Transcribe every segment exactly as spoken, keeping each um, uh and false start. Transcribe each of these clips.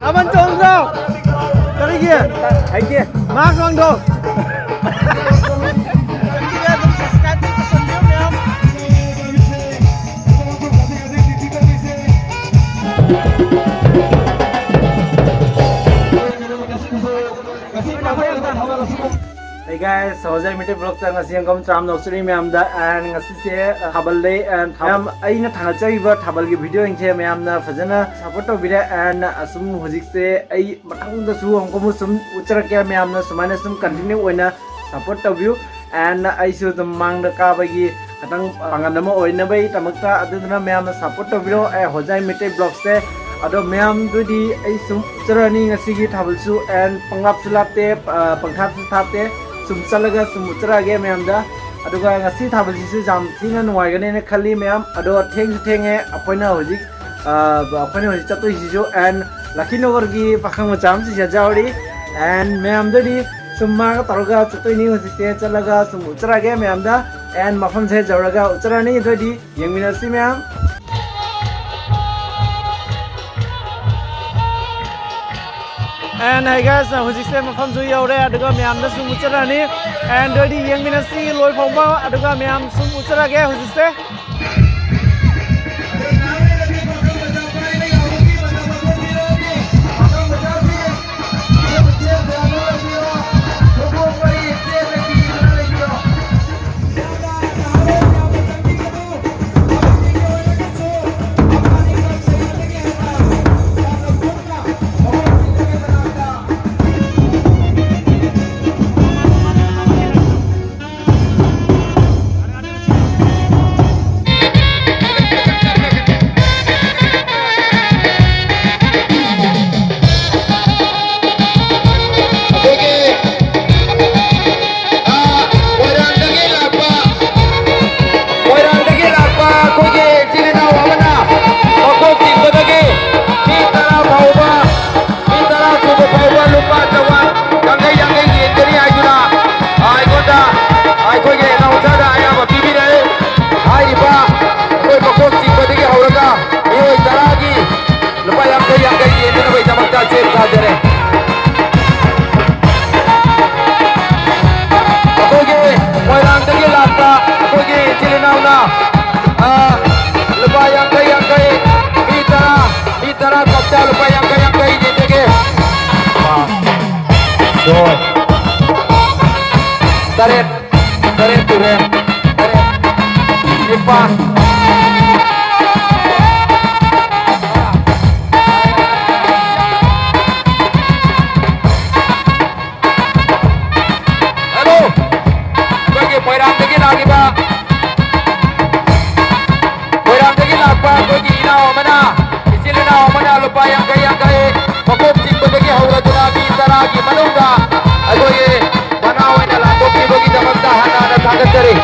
ꯊꯥꯕꯜ ꯆꯣꯡꯗ꯭ꯔꯣ? ꯀꯔꯤꯒꯤ? ꯍꯩꯇꯦ꯫ ꯃꯥ ꯆꯣꯡꯗ꯭ꯔꯣ? Hey guys, ꯍꯣꯖꯥꯏ ꯃꯩꯇꯩ vlogꯇ ꯉꯁꯤ ꯍꯪꯒꯥꯝ ꯆꯥꯝꯅ ꯂꯧꯆꯔꯤ ꯃꯌꯥꯝꯗ꯫ And ꯉꯁꯤꯁꯦ, ꯑ, ꯊꯥꯕꯜ ꯂꯩ꯫ And ꯃꯌꯥꯝ, ꯑꯩꯅ ꯊꯥꯒꯠꯆꯔꯤꯕ ꯊꯥꯕꯜꯒꯤ videoꯁꯤꯡꯁꯦ ꯃꯌꯥꯝꯅ ꯐꯖꯅ support ꯇꯧꯕꯤꯔꯦ꯫ And ꯑꯁꯨꯝ ꯍꯧꯖꯤꯛꯁꯦ ꯑꯩ ꯃꯊꯪꯗꯁꯨ ꯑꯃꯨꯛꯀ ꯑꯃꯨꯛ ꯁꯨꯝ ꯎꯠꯆꯔꯛꯀꯦ, ꯃꯌꯥꯝꯅ ꯁꯨꯃꯥꯏꯅ ꯁꯨꯝ continue ꯑꯣꯏꯅ support ꯇꯧꯕꯤꯌꯨ꯫ And ꯑꯩꯁꯨ ꯑꯗꯨꯝ ꯃꯥꯡꯗ ꯀꯥꯕꯒꯤ ꯈꯤꯇꯪ ꯄꯥꯡꯒꯜ ꯑꯃ ꯑꯣꯏꯅꯕꯒꯤꯗꯃꯛꯇ, ꯑꯗꯨꯗꯨꯅ ꯃꯌꯥꯝꯅ support ꯇꯧꯕꯤꯔꯣ ꯑꯩ ꯍꯣꯖꯥꯏ ꯃꯩꯇꯩ vlogꯁꯦ꯫ ꯑꯗꯣ ꯃꯌꯥꯝꯗꯨꯗꯤ ꯑꯩ ꯁꯨꯝ ꯎꯠꯆꯔꯅꯤ ꯉꯁꯤꯒꯤ ꯊꯥꯕꯜꯁꯨ꯫ And ꯄꯪꯂꯥꯞꯁꯨ ꯂꯥꯞꯇꯦ, ꯑ, ꯄꯪꯊꯥꯞꯁꯨ ꯊꯥꯞꯇꯦ, ꯁꯨꯝ ꯆꯠꯂꯒ ꯁꯨꯝ ꯎꯠꯆꯔꯛꯑꯒꯦ ꯃꯌꯥꯝꯗ꯫ ꯑꯗꯨꯒ ꯉꯁꯤ ꯊꯥꯕꯜꯁꯤꯁꯨ ꯌꯥꯝ ꯊꯤꯅ ꯅꯨꯡꯉꯥꯏꯒꯅꯦꯅ ꯈꯜꯂꯤ ꯃꯌꯥꯝ꯫ ꯑꯗꯣ ꯊꯦꯡꯁꯨ ꯊꯦꯡꯉꯦ, ꯑꯩꯈꯣꯏꯅ ꯍꯧꯖꯤꯛ, ꯑ, ꯑꯩꯈꯣꯏꯅ ꯍꯧꯖꯤꯛ ꯆꯠꯇꯣꯏꯁꯤꯁꯨ꯫ And ꯂꯛꯈꯤꯅꯒꯔꯒꯤ ꯄꯥꯈꯪ ꯃꯆꯥ ꯑꯃꯁꯨ ꯁꯤꯗ ꯌꯥꯎꯔꯤ꯫ And ꯃꯌꯥꯝꯗꯗꯤ ꯁꯨꯝ ꯃꯥꯒ ꯇꯧꯔꯒ ꯆꯠꯇꯣꯏꯅꯤ ꯍꯧꯖꯤꯛꯁꯦ, ꯆꯠꯂꯒ ꯁꯨꯝ ꯎꯠꯆꯔꯛꯑꯒꯦ ꯃꯌꯥꯝꯗ꯫ And ꯃꯐꯝꯁꯦ ꯌꯧꯔꯒ ꯎꯠꯆꯔꯛꯑꯅꯤ꯫ ꯑꯗꯨꯑꯣꯏꯗꯤ ꯌꯦꯡꯃꯤꯟꯅꯁꯤ ꯃꯌꯥꯝ꯫ And hey guys, ꯍꯧꯖꯤꯛꯁꯦ ꯃꯐꯝꯁꯨ ꯌꯧꯔꯦ, ꯑꯗꯨꯒ ꯃꯌꯥꯝꯗ ꯁꯨꯝ ꯎꯠꯆꯔꯛꯑꯅꯤ꯫ And ꯑꯗꯨꯑꯣꯏꯗꯤ ꯌꯦꯡꯃꯤꯟꯅꯁꯤ ꯂꯣꯏ ꯐꯥꯎꯕ, ꯑꯗꯨꯒ ꯃꯌꯥꯝ ꯁꯨꯝ ꯎꯠꯆꯔꯛꯑꯒꯦ ꯍꯧꯖꯤꯛꯁꯦ꯫ ꯇꯔꯦꯠ, ꯇꯔꯦꯠ ꯁꯨꯔꯦ꯫ ꯇꯔꯦꯠ, ꯅꯤꯄꯥꯟ꯫ ꯍꯦꯜꯂꯣ! ꯑꯩꯈꯣꯏꯒꯤ ꯃꯣꯏꯔꯥꯡꯗꯒꯤ ꯂꯥꯛꯂꯤꯕ, ꯃꯣꯏꯔꯥꯡꯗꯒꯤ ꯂꯥꯛꯄ ꯑꯩꯈꯣꯏꯒꯤ ꯏꯅꯥꯎ ꯑꯃꯅ, ꯏꯆꯤꯜ ꯏꯅꯥꯎ ꯑꯃꯅ ꯂꯨꯄꯥ ꯌꯥꯡꯈꯩ ꯌꯥꯡꯈꯩ ꯃꯀꯣꯛ ꯆꯤꯡꯕꯗꯒꯤ ꯍꯧꯔꯗꯨꯅ ꯃꯤ ꯇꯔꯥꯒꯤ ꯃꯅꯨꯡꯗ ꯑꯩꯈꯣꯏꯒꯤ ꯃꯅꯥ ꯑꯣꯏꯅ ꯂꯥꯟꯊꯣꯛꯄꯤꯕꯒꯤꯗꯃꯛꯇ ꯍꯟꯅ ꯍꯟꯅ ꯊꯥꯒꯠꯆꯔꯤ꯫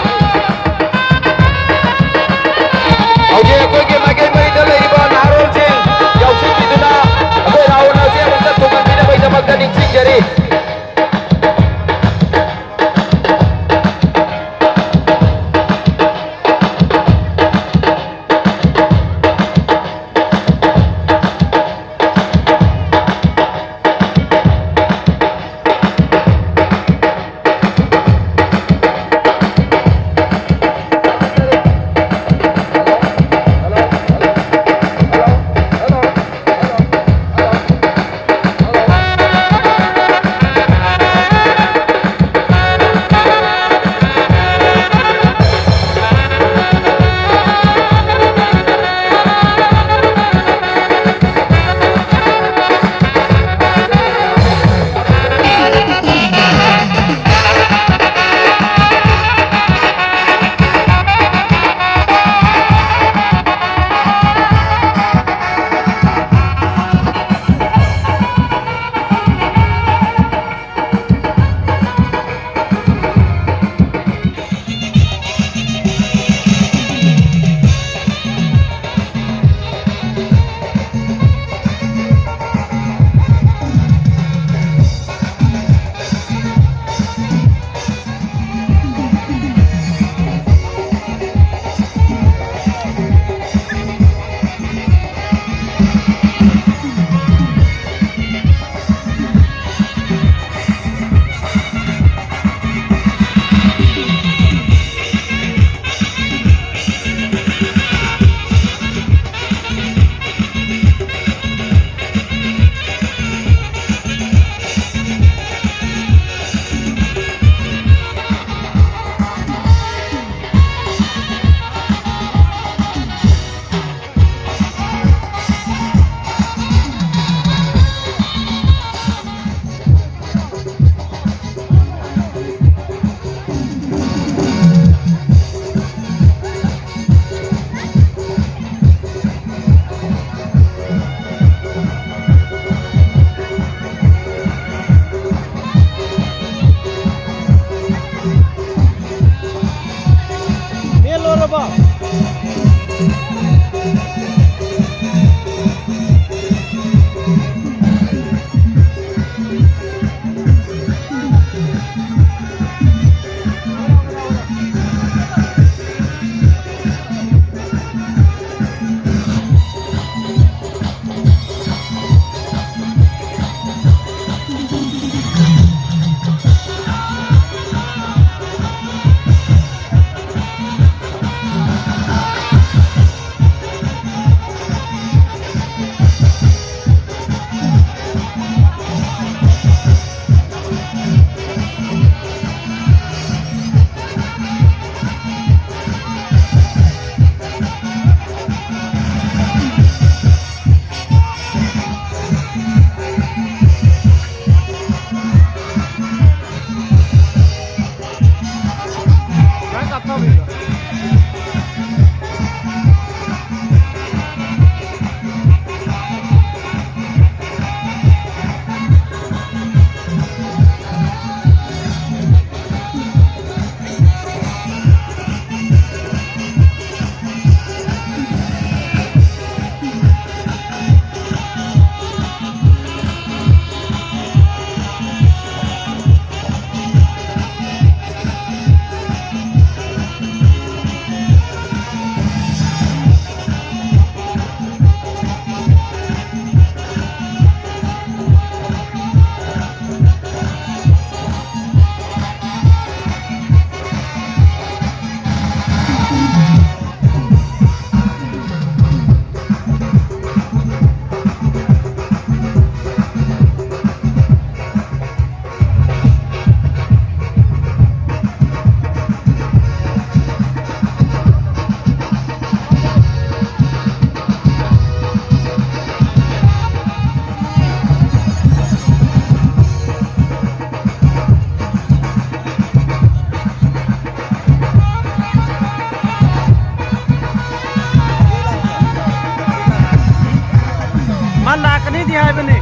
ꯍꯥꯏꯕꯅꯤ꯫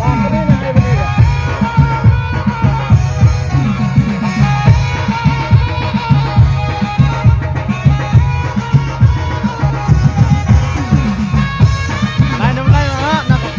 ꯂꯥꯛꯀꯅꯤꯅ ꯍꯥꯏꯕꯅꯦꯕ꯫ ꯂꯥꯏꯟ ꯑꯃ, ꯂꯥꯏꯟ ꯑꯃ, ꯉꯥꯏꯍꯥꯛ ꯉꯥꯏꯈꯣ꯫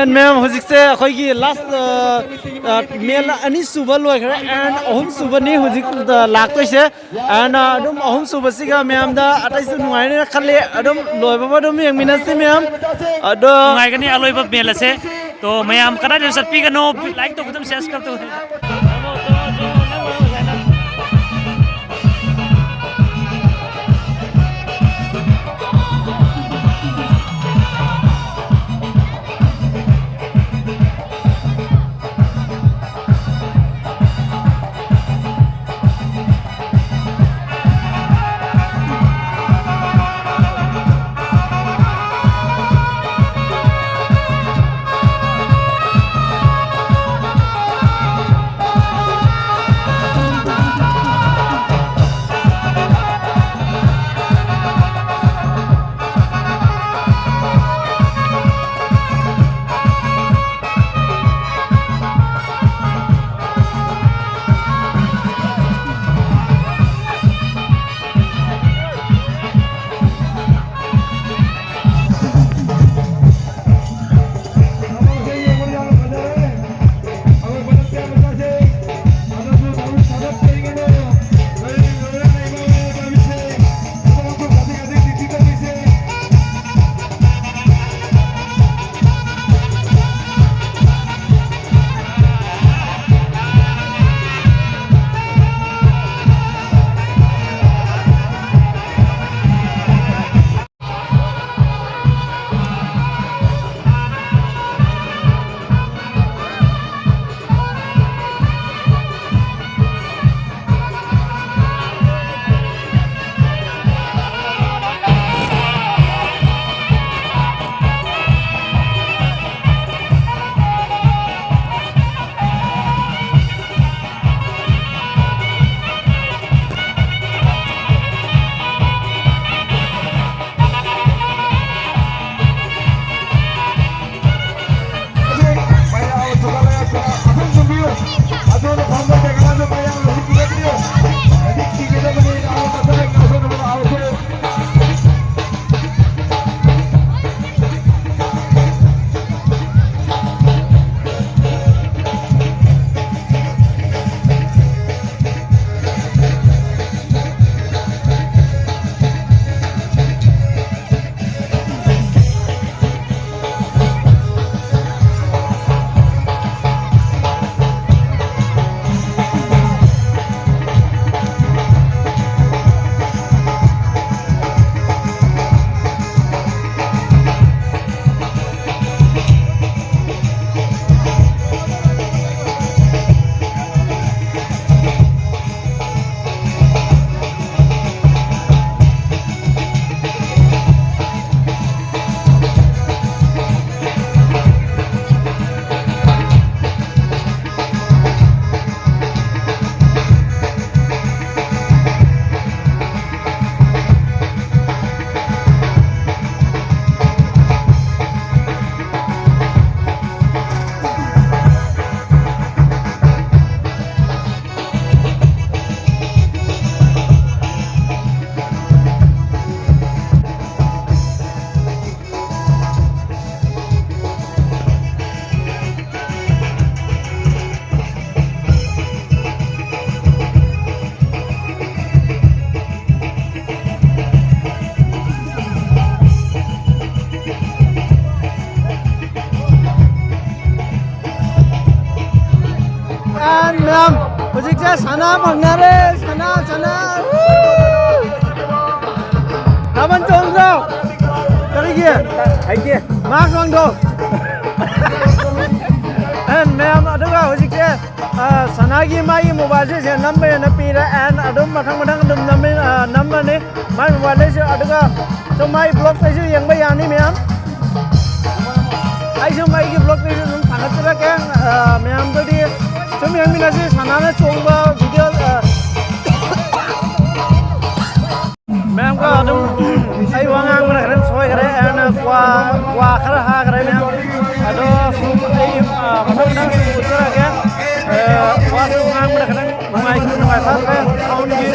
ꯃꯦꯝ, ꯍꯧꯖꯤꯛꯁꯦ ꯑꯩꯈꯣꯏꯒꯤ ꯂꯥꯁ ꯃꯦꯜ ꯑꯅꯤꯁꯨꯕ ꯂꯣꯏꯈ꯭ꯔꯦ, ꯑꯦꯟ ꯑꯍꯨꯝꯁꯨꯕꯅꯤ ꯍꯧꯖꯤꯛ ꯂꯥꯛꯇꯣꯏꯁꯦ꯫ ꯑꯦꯟ ꯑꯗꯨꯝ ꯑꯍꯨꯝꯁꯨꯕꯁꯤꯒ ꯃꯌꯥꯝꯗ ꯑꯇꯩꯁꯨ ꯅꯨꯡꯉꯥꯏꯅꯦꯅ ꯈꯜꯂꯤ꯫ ꯑꯗꯨꯝ ꯂꯣꯏꯕꯕꯨ ꯑꯗꯨꯝ ꯌꯦꯡꯃꯤꯟꯅꯁꯤ ꯃꯌꯥꯝ꯫ ꯑꯗꯣ ꯅꯨꯡꯉꯥꯏꯒꯅꯤ ꯑꯂꯣꯏꯕ ꯃꯦꯜ ꯑꯁꯦ꯫ ꯇꯣ ꯃꯌꯥꯝ ꯀꯗꯥꯏꯗꯁꯨ ꯆꯠꯄꯤꯒꯅꯣ, ꯂꯥꯏꯛ ꯇꯧꯒꯗꯕ, ꯁꯕꯁꯀ꯭ꯔꯥꯏꯕ ꯇꯧꯒꯗꯕ꯫ ꯃꯌꯥꯝ, ꯍꯧꯖꯤꯛꯁꯦ ꯁꯅꯥ ꯐꯪꯅꯔꯦ, ꯁꯅꯥ, ꯁꯅꯥ꯫ ꯊꯥꯕꯜ ꯆꯣꯡꯗ꯭ꯔꯣ? ꯀꯔꯤꯒꯤ? ꯍꯩꯇꯦ꯫ ꯃꯥꯁ ꯃꯥꯡꯗꯣ꯫ And ꯃꯌꯥꯝ, ꯑꯗꯨꯒ ꯍꯧꯖꯤꯛꯁꯦ, ꯑ, ꯁꯅꯥꯒꯤ ꯃꯥꯒꯤ ꯃꯣꯕꯥꯏꯜꯁꯦ ꯁꯦ ꯅꯝꯕ ꯍꯦꯟꯅ ꯄꯤꯔꯦ꯫ And ꯑꯗꯨꯝ ꯃꯊꯪ ꯃꯊꯪ ꯑꯗꯨꯝ ꯅꯝꯃꯤ-, ꯑ, ꯅꯝꯃꯅꯤ꯫ ꯃꯥꯏ ꯃꯣꯕꯥꯏꯜꯗꯩꯁꯨ, ꯑꯗꯨꯒ ꯁꯨꯝ ꯃꯥꯏ ꯕ꯭ꯂꯣꯛꯇꯩꯁꯨ ꯌꯦꯡꯕ ꯌꯥꯅꯤ ꯃꯌꯥꯝ꯫ ꯑꯩꯁꯨ ꯃꯥꯏꯒꯤ ꯕ꯭ꯂꯣꯛꯇꯩꯁꯨ ꯑꯗꯨꯝ ꯊꯥꯒꯠꯆꯔꯛꯀꯦ꯫ ꯑ, ꯃꯌꯥꯝꯗꯨꯗꯤ ꯁꯨꯝ ꯌꯦꯡꯃꯤꯟꯅꯁꯤ, ꯁꯅꯥꯅ ꯆꯣꯡꯕ ꯚꯤꯗꯤꯑꯣ, ꯑ, ꯃꯌꯥꯝꯒ ꯑꯗꯨꯝ ꯑꯩ ꯋꯥ ꯉꯥꯡꯕꯅ ꯈꯤꯇꯪ ꯁꯣꯏꯈ꯭ꯔꯦ꯫ ꯑꯩꯅ ꯀ꯭ꯋꯥ, ꯀ꯭ꯋꯥ ꯈꯔ ꯍꯥꯈ꯭ꯔꯦ ꯃꯌꯥꯝ꯫ ꯑꯗꯣ ꯁꯨꯝ ꯑꯩ, ꯑ, ꯃꯊꯪ ꯃꯊꯪ ꯁꯨꯝ ꯎꯠꯆꯔꯛꯀꯦ꯫ ꯑ, ꯋꯥꯁꯨ ꯉꯥꯡꯕꯗ ꯈꯤꯇꯪ ꯅꯨꯡꯉꯥꯏ-, ꯅꯨꯡꯉꯥꯏꯐꯥꯠꯇ꯭ꯔꯦ꯫ ꯁꯥꯎꯟꯒꯤ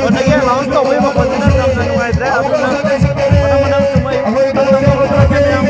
ꯑꯗꯒꯤ ꯑꯦꯅꯥꯎꯟꯁ ꯇꯧꯕꯒꯤ ꯃꯈꯣꯟꯁꯤꯅ ꯌꯥꯝꯅ ꯅꯨꯡꯉꯥꯏꯇ꯭ꯔꯦ꯫ ꯑꯗꯨꯅ ꯃꯊꯪ ꯃꯊꯪ ꯁꯨꯝ ꯑꯩ ꯃꯊꯪ ꯃꯊꯪ ꯎꯠꯆꯔꯛꯀꯦ ꯃꯌꯥꯝ꯫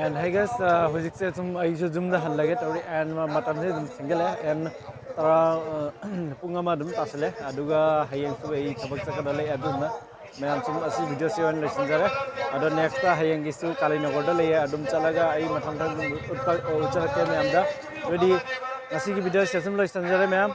And hey guys, uh, ꯍꯧꯖꯤꯛꯁꯦ ꯁꯨꯝ ꯑꯩꯁꯨ ꯌꯨꯝꯗ ꯍꯜꯂꯒꯦ ꯇꯧꯔꯤ꯫ And ꯃ-, ꯃꯇꯝꯁꯦ ꯑꯗꯨꯝ ꯊꯦꯡꯖꯤꯜꯂꯛꯑꯦ꯫ And ꯇꯔꯥ, uh, ꯄꯨꯡ ꯑꯃ ꯑꯗꯨꯝ ꯇꯥꯁꯜꯂꯦ꯫ ꯑꯗꯨꯒ ꯍꯌꯦꯡꯁꯨ ꯑꯩ ꯊꯕꯛ ꯆꯠꯀꯗꯕ ꯂꯩ꯫ ꯑꯗꯨꯅ ꯃꯌꯥꯝ ꯁꯨꯝ ꯑꯁꯤ ꯚꯤꯗꯤꯑꯣꯁꯤ ꯑꯣꯏꯅ ꯂꯣꯏꯁꯤꯟꯖꯔꯦ꯫ ꯑꯗꯣ next ꯍꯌꯦꯡꯒꯤꯁꯨ ꯀꯥꯂꯤꯅꯒꯔꯗ ꯂꯩꯌꯦ꯫ ꯑꯗꯨꯝ ꯆꯠꯂꯒ ꯑꯩ ꯃꯊꯪ ꯃꯊꯪ ꯎꯠꯄ-, ꯎꯠꯆꯔꯛꯀꯦ ꯃꯌꯥꯝꯗ꯫ ꯑꯗꯨꯗꯤ ꯉꯁꯤꯒꯤ ꯚꯤꯗꯤꯑꯣꯁꯦ ꯁꯨꯝ ꯂꯣꯏꯁꯤꯟꯖꯔꯦ ꯃꯌꯥꯝ꯫